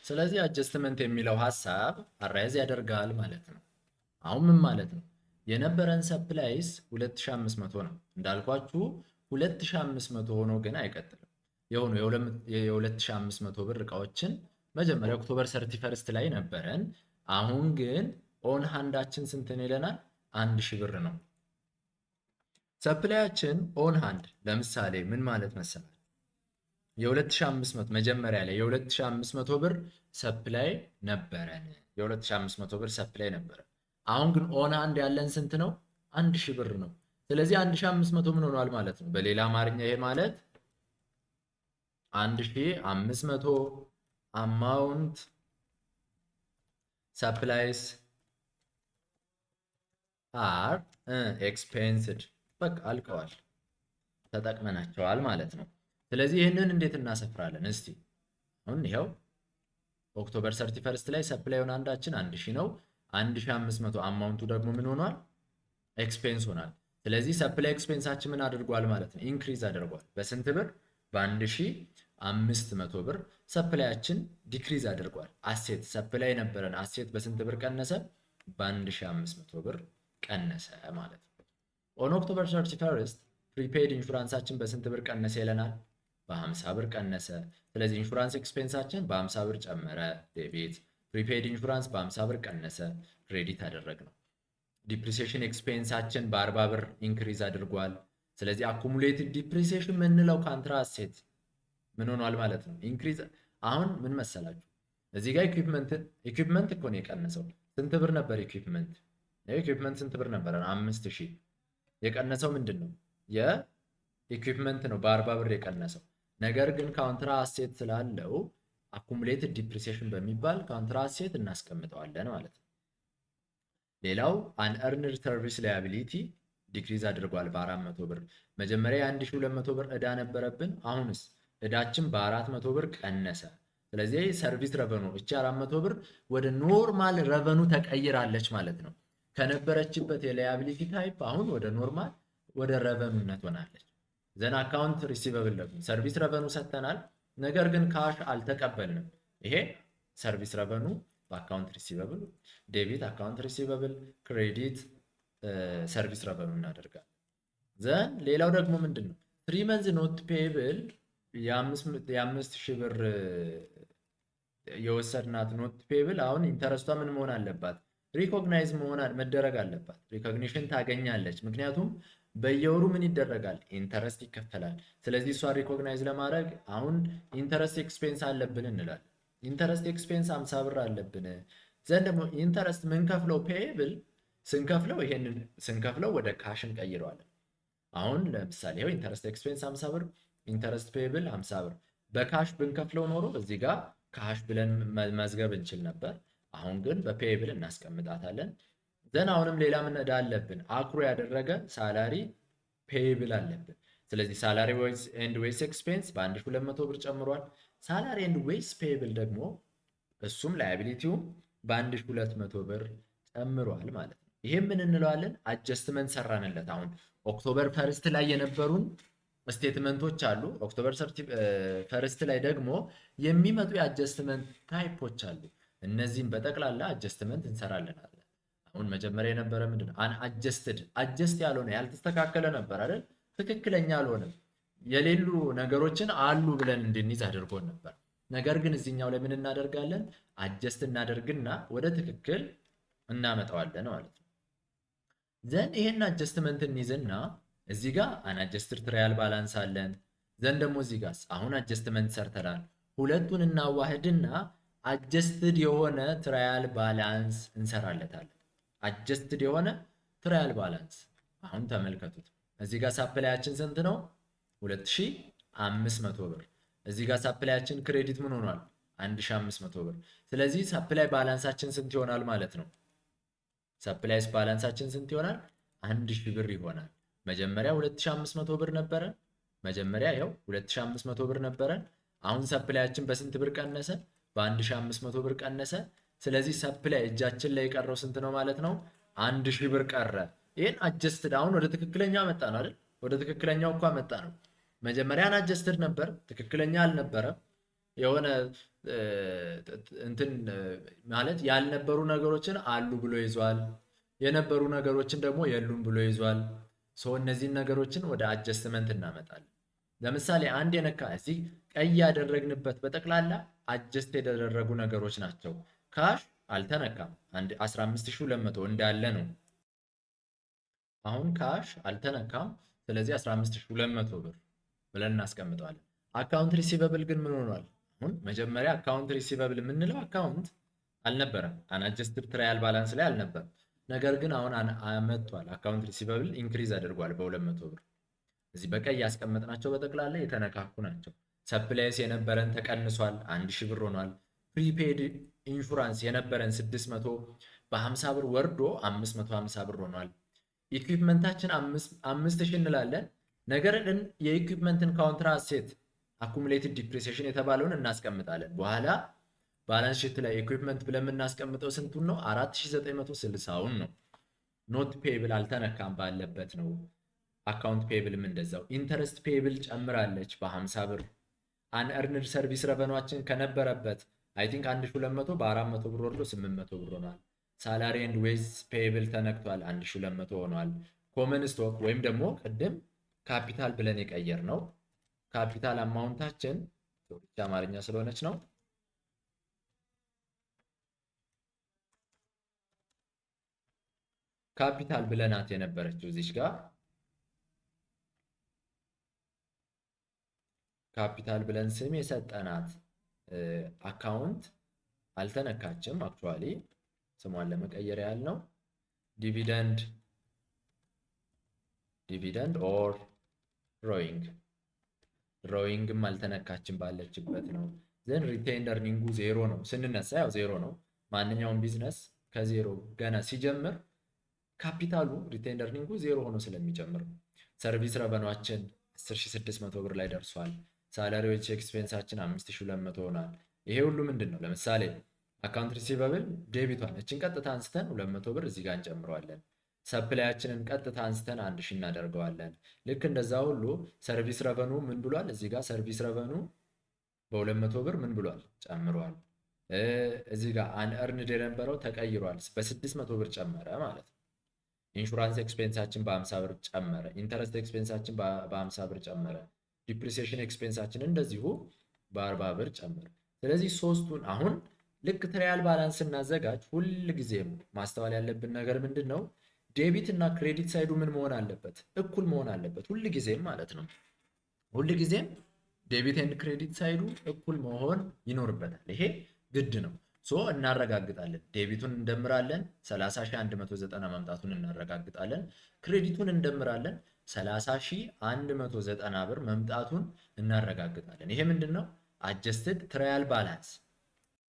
ስለዚህ adjustment የሚለው ሀሳብ arise ያደርጋል ማለት ነው። አሁን ምን ማለት ነው? የነበረን supplies 2500 ነው እንዳልኳችሁ፣ 2500 ሆኖ ግን አይቀጥልም። የሆኑ የ2500 ብር እቃዎችን መጀመሪያ October 31 ላይ ነበረን። አሁን ግን on hand ኣችን ስንት ነው ይለናል? 1000 ብር ነው። Supply ያችን on hand ለምሳሌ ምን ማለት መሰላችሁ? የ2500 መጀመሪያ ላይ የ2500 ብር supply ነበረን። የ2500 ብር supply ነበረ። አሁን ግን on hand ያለን ስንት ነው? 1000 ብር ነው። ስለዚህ 1500 ምን ሆኗል ማለት ነው? በሌላ አማርኛ ይሄ ማለት 1500 amount supplies are expensed፣ በቃ አልቀዋል፣ ተጠቅመናቸዋል ማለት ነው። ስለዚህ ይህንን እንዴት እናሰፍራለን? እስቲ አሁን ይኸው October 31 ላይ supply on hand ኣችን 1000 ነው። 1500 amount ኡ ደግሞ ምን ሆኗል? Expense ሆኗል። ስለዚህ supply expense ኣችን ምን አድርጓል ማለት ነው? Increase አድርጓል። በስንት ብር? በ1500 ብር supply ያችን decrease አድርጓል። Asset supply ነበረን። Asset በስንት ብር ቀነሰ? በ1500 ብር ቀነሰ ማለት ነው። On October 31 prepaid insurance ኣችን በስንት ብር ቀነሰ ይለናል? በ50 ብር ቀነሰ። ስለዚህ insurance expense ኣችን በ50 ብር ጨመረ፣ debit። Prepaid insurance በ50 ብር ቀነሰ፣ credit አደረግነው። Depreciation expense ኣችን በ40 ብር increase አድርጓል። ስለዚህ accumulated depreciation የምንለው contra asset ምን ሆኗል ማለት ነው? Increase። አሁን ምን መሰላችሁ፣ እዚህ ጋር equipment እኮ ነው የቀነሰው። ስንት ብር ነበር equipment? Equipment ስንት ብር ነበረ? 5000። የቀነሰው ምንድን ነው? የ equipment ነው በ40 ብር የቀነሰው። ነገር ግን contra asset ስላለው accumulated depreciation በሚባል contra asset እናስቀምጠዋለን ማለት ነው። ሌላው unearned service liability decrease አድርጓል በ400 ብር። መጀመሪያ የ1200 ብር ዕዳ ነበረብን። አሁንስ ዕዳችን በ400 ብር ቀነሰ። ስለዚህ service revenue እቺ 400 ብር ወደ normal revenue ተቀይራለች ማለት ነው። ከነበረችበት የ liability type አሁን ወደ normal ወደ revenue ነት ሆናለች። Then account receivable ደግሞ service revenue ሰጥተናል፣ ነገር ግን cash አልተቀበልንም። ይሄ service revenue በ account receivable debit፣ account receivable credit service revenue እናደርጋለን። Then ሌላው ደግሞ ምንድን ነው? 3 months note payable፣ የ5000 ብር የወሰድናት note payable አሁን interest ኧ ምን መሆን አለባት? Recognize መሆን መደረግ አለባት። Recognition ታገኛለች። ምክንያቱም በየወሩ ምን ይደረጋል? Interest ይከፈላል። ስለዚህ እሷ recognize ለማድረግ አሁን interest expense አለብን እንላለን። Interest expense 50 ብር አለብን። Then ደግሞ interest ምንከፍለው payable ስንከፍለው፣ ይሄንን ስንከፍለው ወደ cash እንቀይረዋለን። አሁን ለምሳሌ ይኸው interest expense 50 ብር፣ interest payable 50 ብር። በ cash ብንከፍለው ኖሮ እዚህ ጋር cash ብለን መዝገብ እንችል ነበር። አሁን ግን በ payable እናስቀምጣታለን። Then አሁንም ሌላ ምን ዕዳ አለብን? Accrue ያደረገ salary payable አለብን። ስለዚህ salary and wage expense በ1200 ብር ጨምሯል። Salary and wage payable ደግሞ እሱም liability ውም በ1200 ብር ጨምሯል ማለት ነው። ይሄ ምን እንለዋለን? Adjustment ሰራንለት። አሁን October 1 ላይ የነበሩን statement ኦች አሉ። October 1 ላይ ደግሞ የሚመጡ የ adjustment type ኦች አሉ። እነዚህም በጠቅላላ adjustment እንሰራለናለን። አሁን መጀመሪያ የነበረ ምንድን ነው? Unadjusted፣ adjust ያልሆነ፣ ያልተስተካከለ ነበር አይደል? ትክክለኛ አልሆነም። የሌሉ ነገሮችን አሉ ብለን እንድንይዝ አድርጎን ነበር። ነገር ግን እዚህኛው ላይ ምን እናደርጋለን? Adjust እናደርግና ወደ ትክክል እናመጣዋለን ማለት ነው። Then ይሄን adjustment እንይዝና እዚህ ጋር unadjusted trial balance አለን። Then ደግሞ እዚህ ጋር አሁን adjustment ሰርተናል። ሁለቱን እናዋህድና adjusted የሆነ trial balance እንሰራለታለን። Adjusted የሆነ trial balance አሁን ተመልከቱት። እዚህ ጋር supply ያችን ስንት ነው? 2500 ብር። እዚህ ጋር supply ያችን credit ምን ሆኗል? 1500 ብር። ስለዚህ supply balance ኣችን ስንት ይሆናል ማለት ነው? Supplies balance ኣችን ስንት ይሆናል? 1000 ብር ይሆናል። መጀመሪያ 2500 ብር ነበረን። መጀመሪያ ይኸው 2500 ብር ነበረን። አሁን supply ያችን በስንት ብር ቀነሰ? በ1500 ብር ቀነሰ። ስለዚህ supply እጃችን ላይ የቀረው ስንት ነው ማለት ነው? 1000 ብር ቀረ። ይህን adjusted አሁን ወደ ትክክለኛው መጣ ነው አይደል? ወደ ትክክለኛው እኮ መጣ ነው። መጀመሪያ unadjusted ነበር፣ ትክክለኛ አልነበረም። የሆነ እንትን ማለት ያልነበሩ ነገሮችን አሉ ብሎ ይዟል። የነበሩ ነገሮችን ደግሞ የሉም ብሎ ይዟል። So እነዚህን ነገሮችን ወደ adjustment እናመጣለን። ለምሳሌ አንድ የነካ እዚህ ቀይ ያደረግንበት በጠቅላላ adjust የተደረጉ ነገሮች ናቸው። Cash አልተነካም። አንድ 15,200 እንዳለ ነው። አሁን cash አልተነካም። ስለዚህ 15,200 ብር ብለን እናስቀምጠዋለን። Account receivable ግን ምን ሆኗል? አሁን መጀመሪያ account receivable የምንለው account አልነበረም። Unadjusted trial balance ላይ አልነበረም። ነገር ግን አሁን መጥቷል። Account receivable increase አድርጓል በ200 ብር። እዚህ በቀይ ያስቀመጥናቸው በጠቅላላ የተነካኩ ናቸው። Supplies የነበረን ተቀንሷል፣ 1000 ብር ሆኗል። Prepaid insurance የነበረን 600 በ50 ብር ወርዶ 550 ብር ሆኗል። Equipment ኣችን 5000 እንላለን። ነገር ግን የ equipment ን contra asset accumulated depreciation የተባለውን እናስቀምጣለን። በኋላ balance sheet ላይ equipment ብለን የምናስቀምጠው ስንቱን ነው? 4960ውን ነው። Note payable አልተነካም፣ ባለበት ነው። Account payable ም እንደዛው። Interest payable ጨምራለች በ50 ብር። Unearned service revenue ኣችን ከነበረበት I think 1200 በ400 ብር ወርዶ 800 ብር ሆኗል። Salary and wage payable ተነክቷል፣ 1200 ሆኗል። Common stock ወይም ደግሞ ቅድም ካፒታል ብለን የቀየርነው capital amount ኣችን አማርኛ ስለሆነች ነው። ካፒታል ብለናት የነበረችው እዚች ጋር ካፒታል ብለን ስም የሰጠናት account አልተነካችም። Actually ስሟን ለመቀየር ያህል ነው። Dividend or drawing ም አልተነካችም፣ ባለችበት ነው። Then retained earning ኡ ዜሮ ነው። ስንነሳ ያው ዜሮ ነው። ማንኛውም ቢዝነስ ከዜሮ ገና ሲጀምር ካፒታሉ retained earning ኡ ዜሮ ሆኖ ስለሚጀምር ነው። Service revenue ኣችን 10,600 ብር ላይ ደርሷል። Salary ዎች expense ኣችን 5200 ሆኗል። ይሄ ሁሉ ምንድን ነው? ለምሳሌ account receivable debit ቷን እችን ቀጥታ አንስተን 200 ብር እዚህ ጋር እንጨምረዋለን። Supply ኣችንን ቀጥታ አንስተን 1000 እናደርገዋለን። ልክ እንደዛ ሁሉ service revenue ምን ብሏል? እዚህ ጋር service revenue በ200 ብር ምን ብሏል? ጨምሯል። እዚህ ጋር unearned የነበረው ተቀይሯል። በ600 ብር ጨመረ ማለት ነው። Insurance expense ኣችን በ50 ብር ጨመረ። Interest expense ኣችን በ50 ብር ጨመረ። Depreciation expense ኣችን እንደዚሁ በ40 ብር ጨመረ። ስለዚህ ሶስቱን አሁን ልክ trial balance ስናዘጋጅ ሁል ጊዜም ማስተዋል ያለብን ነገር ምንድን ነው? Debit እና credit side ኡ ምን መሆን አለበት? እኩል መሆን አለበት። ሁል ጊዜም ማለት ነው። ሁል ጊዜም debit and credit side ኡ እኩል መሆን ይኖርበታል። ይሄ ግድ ነው። So እናረጋግጣለን። Debit ኡን እንደምራለን፣ 30,190 መምጣቱን እናረጋግጣለን። Credit ኡን እንደምራለን፣ 30,190 ብር መምጣቱን እናረጋግጣለን። ይሄ ምንድን ነው? Adjusted trial balance